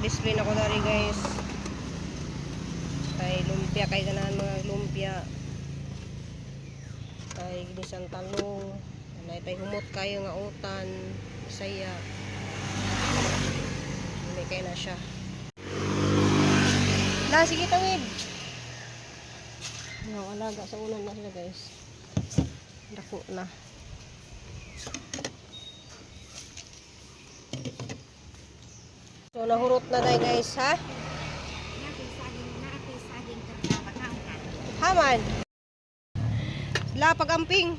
Pa-display na ko dari, guys. Kay lumpia, kay ganahan mga lumpia. Kay ginisang talong. Anay tay humot kayo nga utan. Bisaya. May kay na siya. La, sige tawid. No, alaga sa unan na sila, guys. Dako na. So nahurot na tayo, guys, ha? Haman. La pagamping.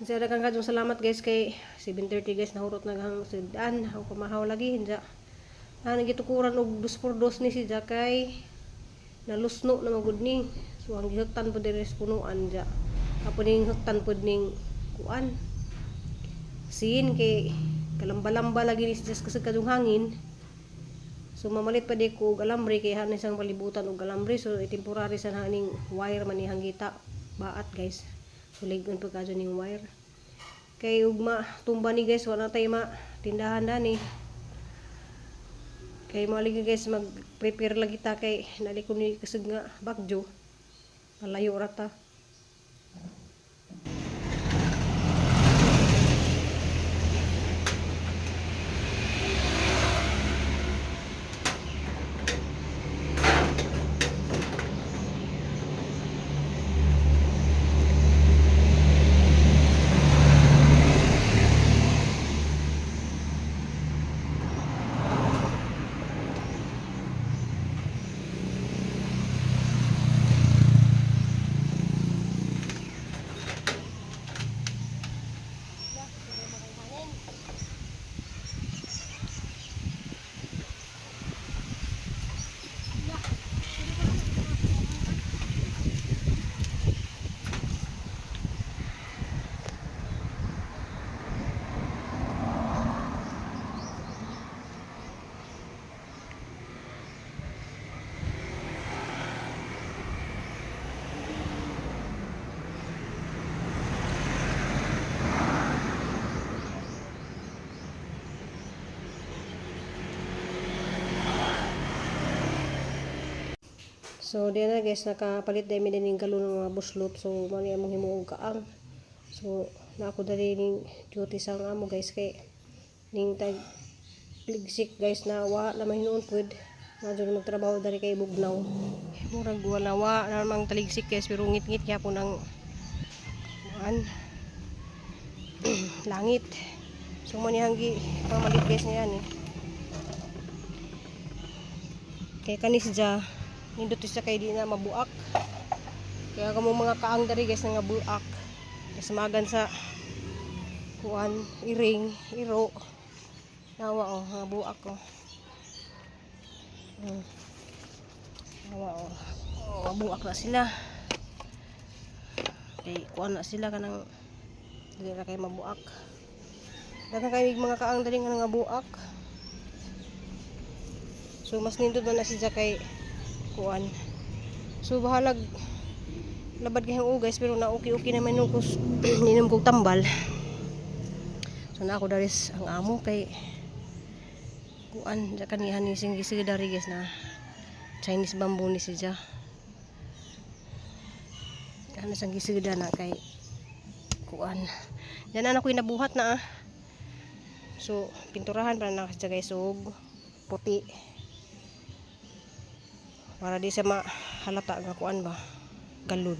Sa daghang kayong salamat, guys, kay 7:30, guys, nahurot na ang sugdan. Ako kumahaw lagi hinja. Ah, nagitukuran og 2x2 ni si kay nalusno na magud ni. So ang gihuktan po diri sa punuan ja. Apo ning huktan pod ning kuan. Sin kay kalamba-lamba lagi ni siya kasi kadung hangin. So mamalit pa di ko og alambre kay hanin sang palibutan og alambre, so temporary sa haning wire man ihang gita baat, guys. So ligon pa kadyo ning wire. Kay ugma tumba ni, guys, wala tay ma tindahan dani. Kay mo lagi, guys, mag-prepare lagi ta kay nali ko ni kasug nga bagyo. Malayo ra ta. So di na, guys, nakapalit dahil mi ning galon ng mga buslot. So mao ni among himuong kaang. So na ako dali ning duty sa ang amo, guys, kay ning tag ligsik, guys, na wa na mahinuon pud. Na jud magtrabaho dali kay bugnaw. Murag wala wa na mang taligsik, guys, pero ngit-ngit gyapon ang kuan langit. So mo ni hanggi pamalit, guys, niyan eh. Kay kanis siya nindot siya kay di na mabuak. Kaya kamo mga kaang dari, guys, nga buak. Kasmagan sa kuan iring, iro. Nawa oh, nga buak oh. Nawa oh. Oh, buak na sila. Kay kuan na sila kanang dili ra kay mabuak. Daghan kay mga kaang dali nga buak. So mas nindot man na siya kay kuan. So bahalag labad kayong guys, pero na okay okay naman nung kus ninom kog tambal. So na ako daris ang amo kay kuan ja kanihan ni sing gisig dari, guys, na Chinese bamboo ni siya. Ano sang gisigda na kay kuan. Yan na ako nabuhat na ah. So pinturahan pa na siya, guys, og puti. Para di siya mahalata nga kuan ba galon.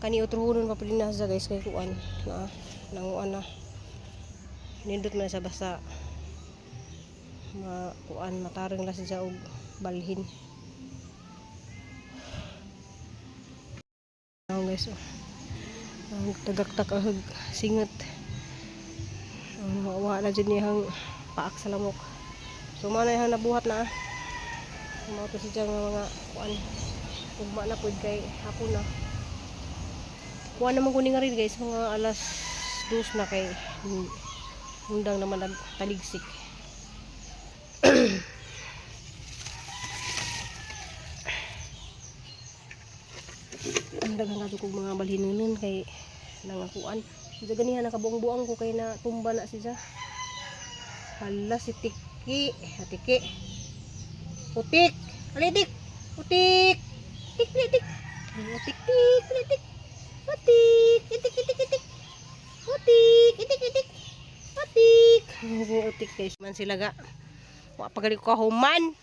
Kani utruhonon pa pud na siya, guys, kay kuan na nanguan na. Nindot man sa basta ma kuan matarong lang siya og balhin. Oh, guys, oh. Ang tagaktak ang singot. Ang wa na jud niyang paak sa lamok. So mao na iyang nabuhat na. Mao to siya nga mga kuan. Ugma na pud kay hapon na. Kuan naman kuning rin, guys, mga alas 2 na kay undang naman nagtaligsik. Daghan kadto kog mga balhinunon kay nangakuan. Diya ganihan nakabuang-buang ko kay na tumba na siya. Hala si Tiki. Ha, Tiki. Utik. Alidik. Utik. Tik tik tik. Utik tik tik tik. Utik. Itik itik itik. Utik itik itik. Utik. Utik guys. Man sila ga. Wa pa gali ko kahuman.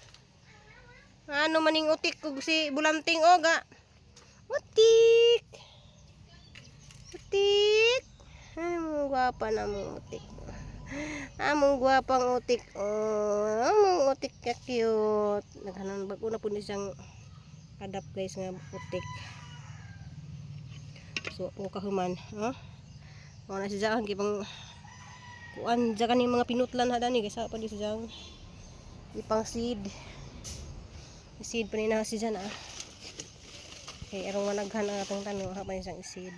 Ano maning utik kug si Bulanting oga. Utik. Utik. Ay, mong gwapa na mong utik. Among gwapang utik. Oh, among utik ka cute. Naghanan bago na po ni siyang adapt guys nga utik. So, po kahuman, huh? Mao na si Jaang gipang kuan dya kani mga pinutlan ha dani guys, ha pa di si Jaang. Ipang seed. Seed pa ni na si Jan ah. Kay arong managhan ang atong tanom ha pa ni siyang seed.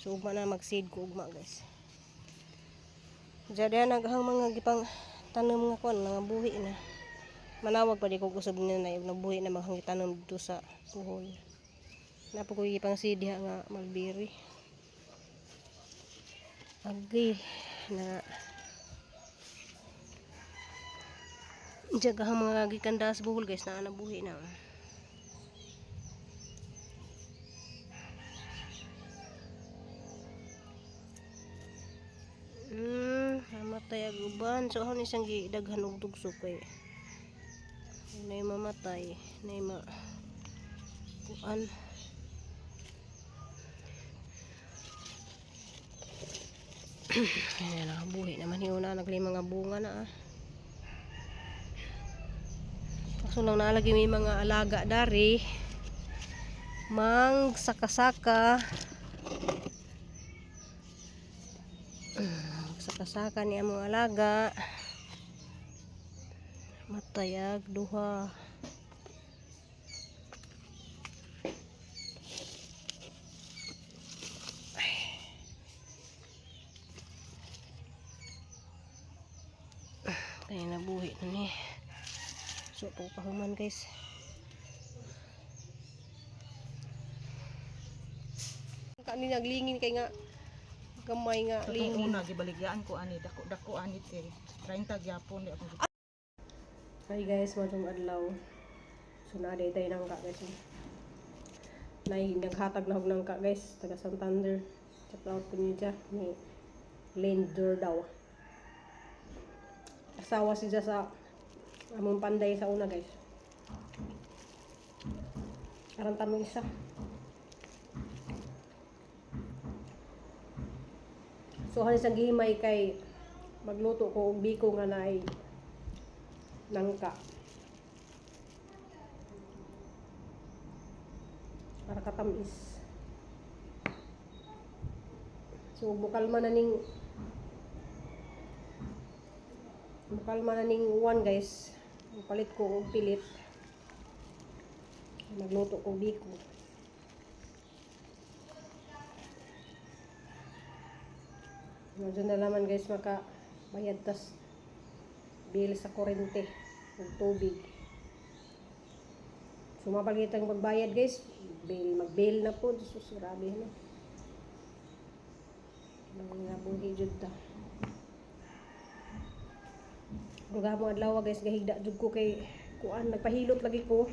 So ugma na mag-seed ko ugma guys. Diyan diyan naghang mga gipang tanom nga kuan mga buhi na. Manawag pa di ko usab nila na nabuhi na mga tanom dito sa puhol. Napo ko gipang seed diha nga mulberry. Agay na diyan kahang mga gikan sa buhol guys na nabuhi na. Namatay ag uban. So ako ni siyang gidaghan og dugso kay nay mamatay, nay ma kuan. Ayan, nakabuhi naman yun na nagli mga bunga na ah. Kaso lang naalagi may mga alaga dari. Mang saka-saka. Saka-saka ni among alaga. Matayag duha. Kaya nabuhi na ni. So po kahuman guys. Kani naglingin kay nga gamay nga Katong lingin. una gibaligyaan ko ani dako dako ani te 30 gyapon di ako. Hi guys, matong adlaw. So naaday tayo ng ka guys. Nay naghatag na og ng ka guys, taga Santander. Shout out ko niyo dyan ni Lender daw. Asawa siya sa among panday sa una guys. Aran tamong isa. So halos ang gihimay kay magluto ko og biko nga naay nangka. Para katamis. So mukalma na ning one guys. Palit ko og pilit. Magluto ko biko. Medyo na naman guys maka bayad tas bill sa kurente ug tubig. So mapagitang pagbayad guys, bill mag-bill na po. Jesus, grabe na. Mga buhi jud ta. Duga mo adlaw guys, gahigda jud ko kay kuan nagpahilot lagi ko.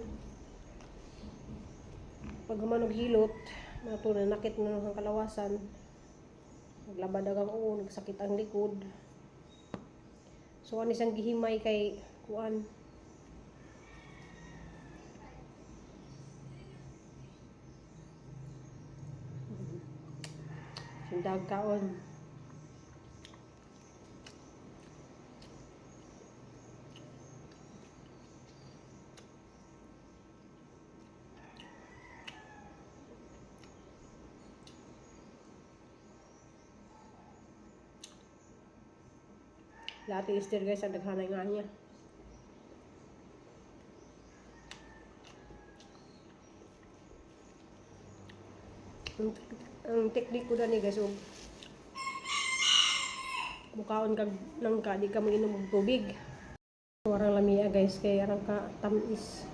Pag human og hilot, mato na nakit na ang kalawasan. Naglabad ang uo, nagsakit ang likod. So ani siyang gihimay kay kuan. Sindag kaon. Lahat yung Easter guys, ang daghanay nga niya. Ang technique ko ni guys, og mukaon kag nangka, di ka mo inom og tubig. Warang lamia guys, kay arang ka tamis.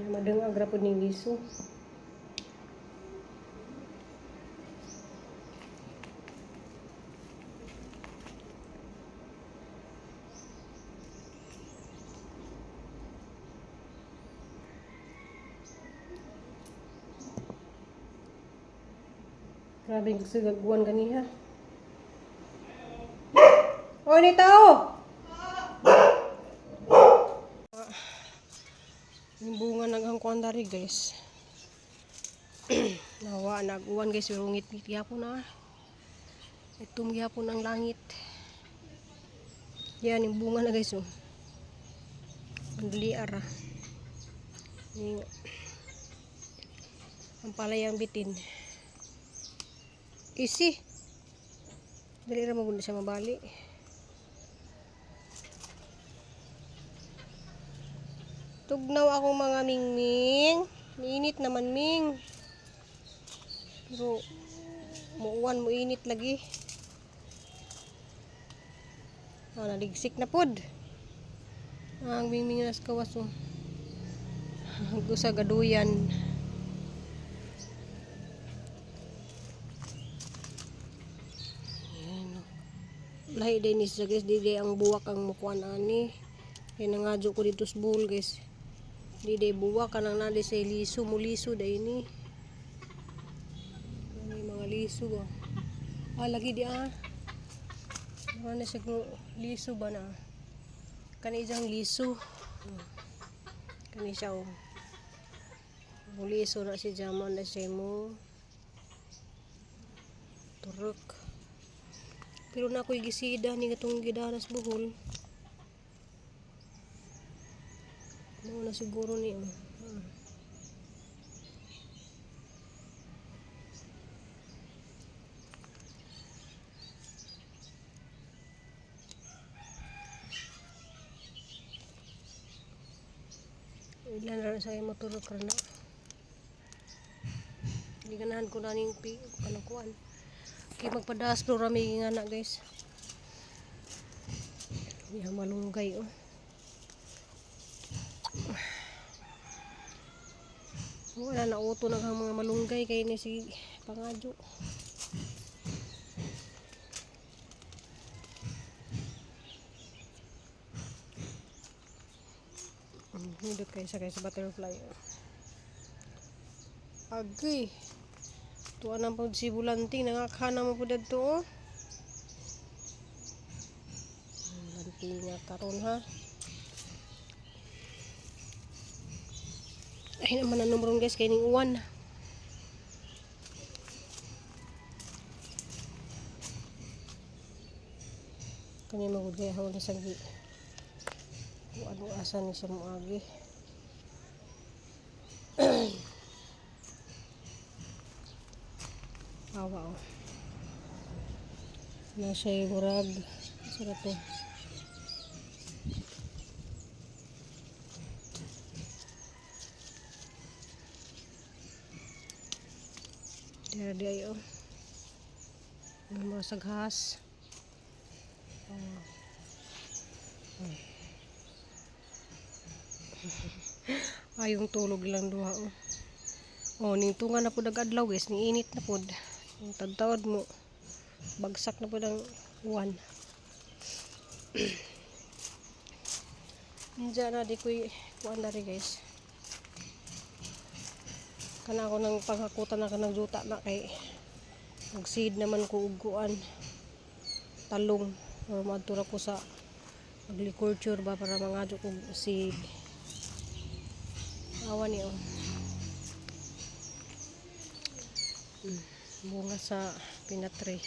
Madungag ra pud ning liso. Grabe ang kasagaguan ganiha. O, ni tao! Yung bunga naghangkuan dari, guys. Nawa, nag-uwan, guys. Pero ngit-ngit gyapon na. Itum gyapon ang langit. Yan, yung bunga na, guys. Oh. Ang dali ara. Yung, ang palayang bitin. Easy. Dali ra mo siya mabali. Tugnaw akong mga mingming. Niinit naman, ming. Pero muuwan mo init lagi. Ah, naligsik na pod. Ang mingming nas kawas oh. Gusa gaduyan. Ayan, oh. Lahi din ni siya, guys, di ang buwak ang mukuan ani. Kaya nangadyo ko dito sa buhol, guys. Di day buwak kanang na di sa liso mo liso day ni. Ano yung mga liso ba? Ah, lagi di ah. Ano na siya liso ba na? Kani isang liso. Kani siya oh. Mo liso na si Jaman na siya mo. Turok. Pero na ako'y gisida ni katong gidanas buhol. Mao na siguro ni oh. Ah. Ilan na sa imo turok ra na. Giganahan ko na ning pi kanang kuan. Kay magpadas pero rami nga na, guys. Iya malunggay oh. Wala na uto na ang mga malunggay kay ni si pangadyo. Nindot kay sa butterfly. Oh. Agay. Tuwa na po si Bulanting. Nangakana mo po dadto oh. Bulanting nga karon ha. Ay naman ang numero, guys, kay ning uwan. Kani magud kay haw na sagi. Kuan mo asa ni siya moagi. Awa oh. Na siya murag. Asa na to? Dira di ay oh. Ang mga saghas. Oh. Ay. Ayong tulog lang duha oh. Oh, ning tunga na pud ang adlaw, guys, ning init na pud. Ang tadtawad mo bagsak na pud ang uwan. Diyan na di ko'y kuan na rin, guys. Kana ako nang panghakutan na kanang juta na kay magseed naman ko og kuan talong or moadto ra ko sa agriculture ba para mangadyo kog seed. Awa ni oh. Bunga sa peanut tree.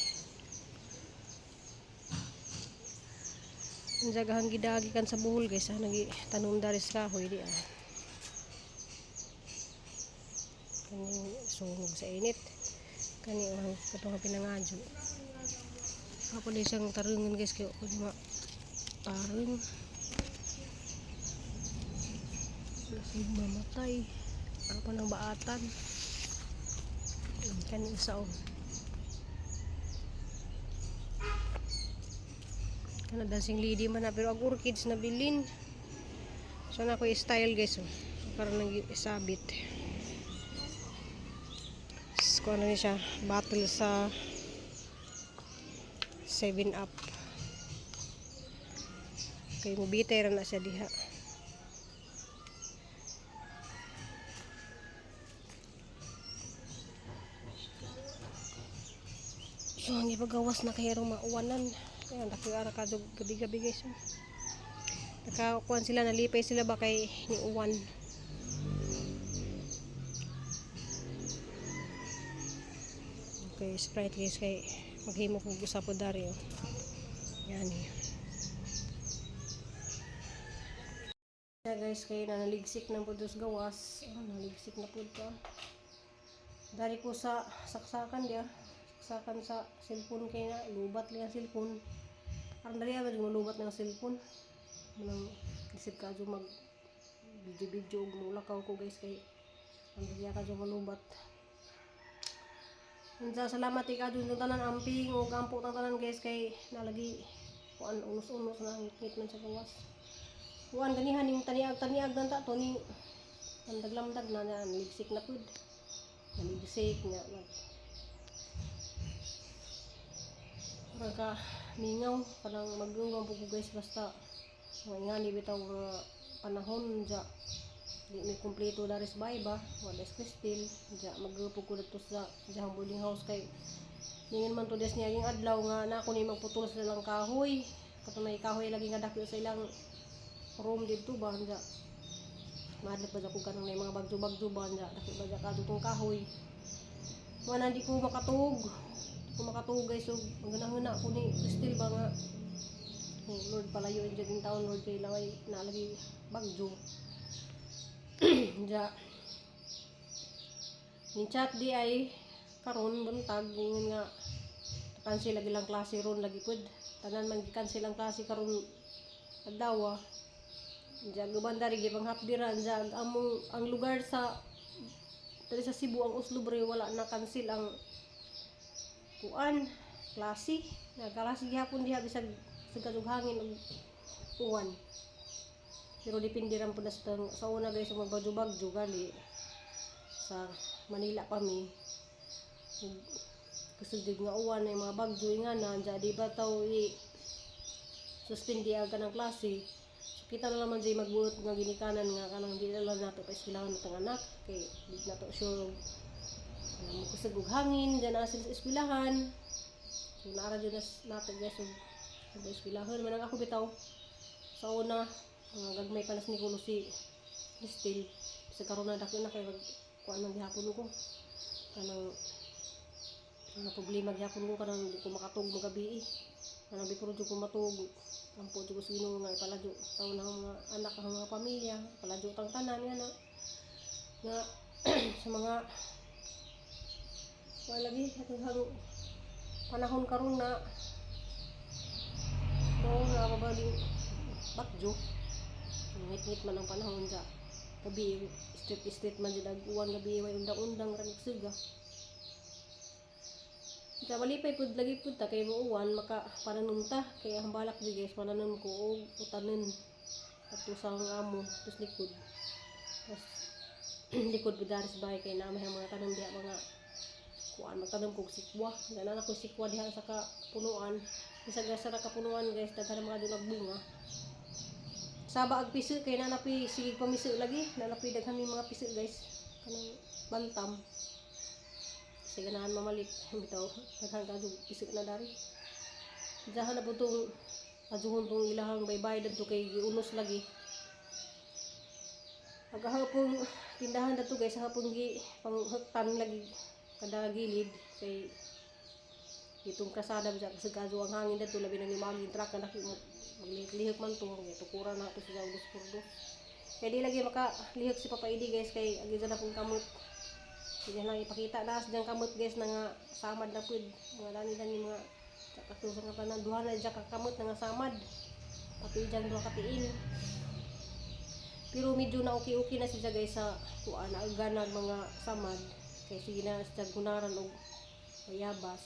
Ang jagahang gidagi kan sa buhol, guys, ah, nagi tanom dari sa kahoy di ah. Kani sunog sa init. Kani ang katong pinangadyo. Ako di siyang tarungan, guys, kay ako di ma tarung. Lasig mamatay. Ako ng baatan. Kani isa oh. Kana dancing lady man na pero ang orchids na bilin. So na ko style, guys oh. Karon nang isabit. Kuan na ni siya, bottle sa 7 Up. Kay mubitay ra na siya diha. So, ang ipagawas na kay mauwanan. Ayan, dako ara ka gabi-gabi, guys, oh. Nakakuan sila, nalipay sila ba kay ni uwan. Okay, Sprite, guys, kay maghimo kog usa po dari, oh. Yan eh. Yeah, guys, kay nanaligsik na po dos gawas. Oh, naligsik na po to. Dari ko sa saksakan dia. Saksakan sa cellphone kay na lubat lang ang cellphone. Aron dali agad malubat na ang cellphone. Manang isip ka mag video video ug mulakaw ko, guys, kay ang dali ka malubat. Unsa, salamat ikaw dun tanan, amping ug ampo tang tanan, guys, kay nalagi kuan unos-unos na ngit man sa gawas. Kuan ganihan ning taniag-taniag nanta to ni lamdag-lamdag na na ligsik na pud. Naligsik nga nag murag ka mingaw kanang mag-uwang po ko, guys, basta mga ingani bitaw nga panahon ja di mi kumpleto dari sa bahay ba, wala is Crystal ja mag-upo ko dito sa jahang boarding house kay ningon man to des niya yung adlaw nga na ako ni magputol sa ilang kahoy, kato may kahoy lagi nga dako sa ilang room didto ba. Ja maadlok ba ko kanang may mga bagyo-bagyo ba ja dako ba ja kadto tong kahoy. Wala, di ko makatug, di ko makatug, guys, ug maganahon ko ni Crystal ba nga, "Oh, Lord, palayo dyan yung taon, Lord, kay laway nalagi bagyo." Ja ni chat di ay karon buntag, ingon nga cancel lagi lang klase ron lagi pud, tanan man gi-cancel ang klase karon adlaw. Ja guban dari gipanghapdiran ja ang among ang lugar sa diri sa Cebu, ang Oslo bre, wala na cancel ang kuan klase, nagklase gihapon diha bisag sa ug hangin ug uwan. Pero depende ran pud na sa una, guys, magbagyo-bagyo gali sa Manila pa mi ug kusog jud nga uwan ay mga bagyo nga na dya di ba taw i suspend ang kanang klase. So kita na naman jay magbuot nga ginikanan nga kanang di na lang nato pa eskwelahan natong anak kay di nato sure mo kusog og hangin dyan na sila sa eskwelahan. So naara jud nas nato, guys, og sa eskwelahan man ang ako bitaw sa una mga gagmay pa nas ni kuno si Cristel sa karon na dako na kay mag kuan man gihapon ko kanang mga problema gihapon ko kanang di ko makatug magabi eh. Kanang before jud ko matug, ampo jud ko sa Ginoo nga ipaladyo taon ang mga anak, ang mga pamilya, paladyo tang tanan nga na nga sa mga wala lagi atong panahon karon na mo nga mabaling bagyo, ngit-ngit man ang panahon sa gabi, street street man jud ag uwan gabi, way undang-undang ra nagsuga. Sa malipay pud lagi pud ta kay muuwan maka pananom ta kay ang balak di, guys, pananom ko og utanon ato sa ang amo tos likod, tas likod pud dari sa bahay kay naa may mga tanom diha, mga kuan, magtanom kog sikwa. Ganan ako sikwa diha sa kapunuan, bisag sa kapunuan, guys, daghan mga dunag bunga. Saba ag piso kay nanapi sige pamiso lagi, nanapi daghan may mga piso, guys, kanang bantam kasi ganahan mamalit bitaw, daghan ka piso na dari. Diyan na po tong aduhon tong ilahang baybay dadto kay giunos lagi. Agahapong tindahan dadto, guys, hapong gi panghaktan lagi kada gilid kay itong kasada bisa kasi kadyo ang hangin dadto, labi na ni maging truck na mo maglihok-lihok man to, kay tukuran na to sa dos por dos. Kay di lagi maka lihok si Papa Idi, guys, kay agi na pong kamot. Hindi lang ipakita na sa kamot, guys, na nga samad na pud mga dani-dani mga kato sa nga tanan, duha na dyan kakamot na nga samad pati dyan duha ka tiil. Pero medyo na okay-okay na siya, guys, sa kuan na ganag mga samad kay sige na siya gunaran og bayabas,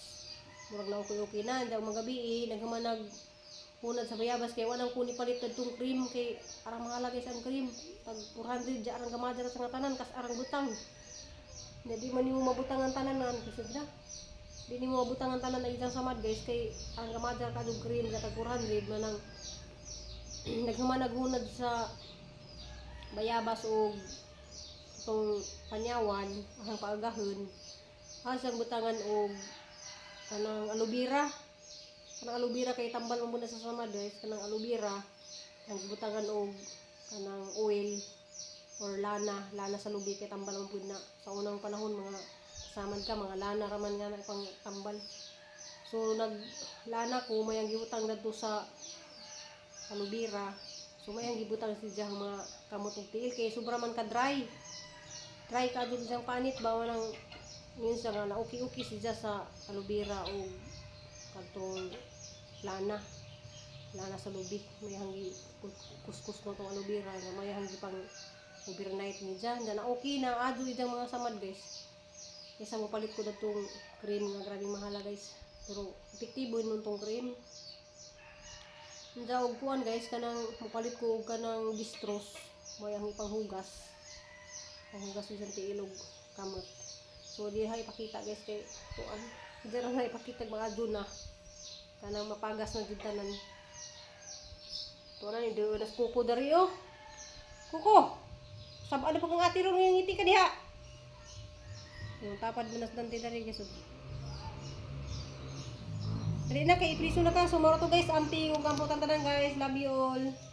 murag na okay-okay na. Hindi mga gabi eh, naghamanag Hunad sa bayabas kay walang kuni palit tong cream kay arang mahala guys ang cream. Tag 400 ja arang gamadra sa nga tanan kas arang butang. Nya di man nimo mabutang ang tanan nan kasi na. Di nimo mabutang ang tanan ay isang samad guys kay arang gamadra ka og cream ja tag 400 man ang naghuman sa bayabas og itong panyawan ang paagahon asang butangan og kanang aloe vera, kanang aloe vera kay tambal mo muna sa samad guys, kanang aloe vera ang butangan og kanang oil or lana, lana sa lubi kay tambal mo pud na. Sa unang panahon mga samad ka mga lana raman nga na pang tambal. So nag lana ko may ang gibutang dadto sa aloe vera. So may ang gibutang si ang mga kamot ug tiil kay sobra man ka dry. Dry ka jud siyang panit ba walang yun siya nga nauki-uki siya sa aloe vera o kadtong lana. Lana sa lubi. May hanggi kuskus mo tong aloe vera nga may hanggi pang overnight ni dyan. Na okay na adyo idang mga samad guys. Kaysa mo palit ko datong cream nga grabing mahala guys. Pero epektibo yun tong cream. Nda og kuan guys kanang mopalit ko og kanang distros may ang ipanghugas. Panghugas bisan tiil og kamot. So di ha ipakita guys kay kuan. Di ra na ipakita mga adyo na. Kanang mapagas na jud tanan. Tuwa na ni do nas kuko dari oh. Kuko. Sab ano pa kung ati ron ngiti ka diha. Yung tapad mo nas dante dari guys. Oh. Dali na kay ipriso na ka. So moro to guys, amping ug kampo tanan guys. Love you all.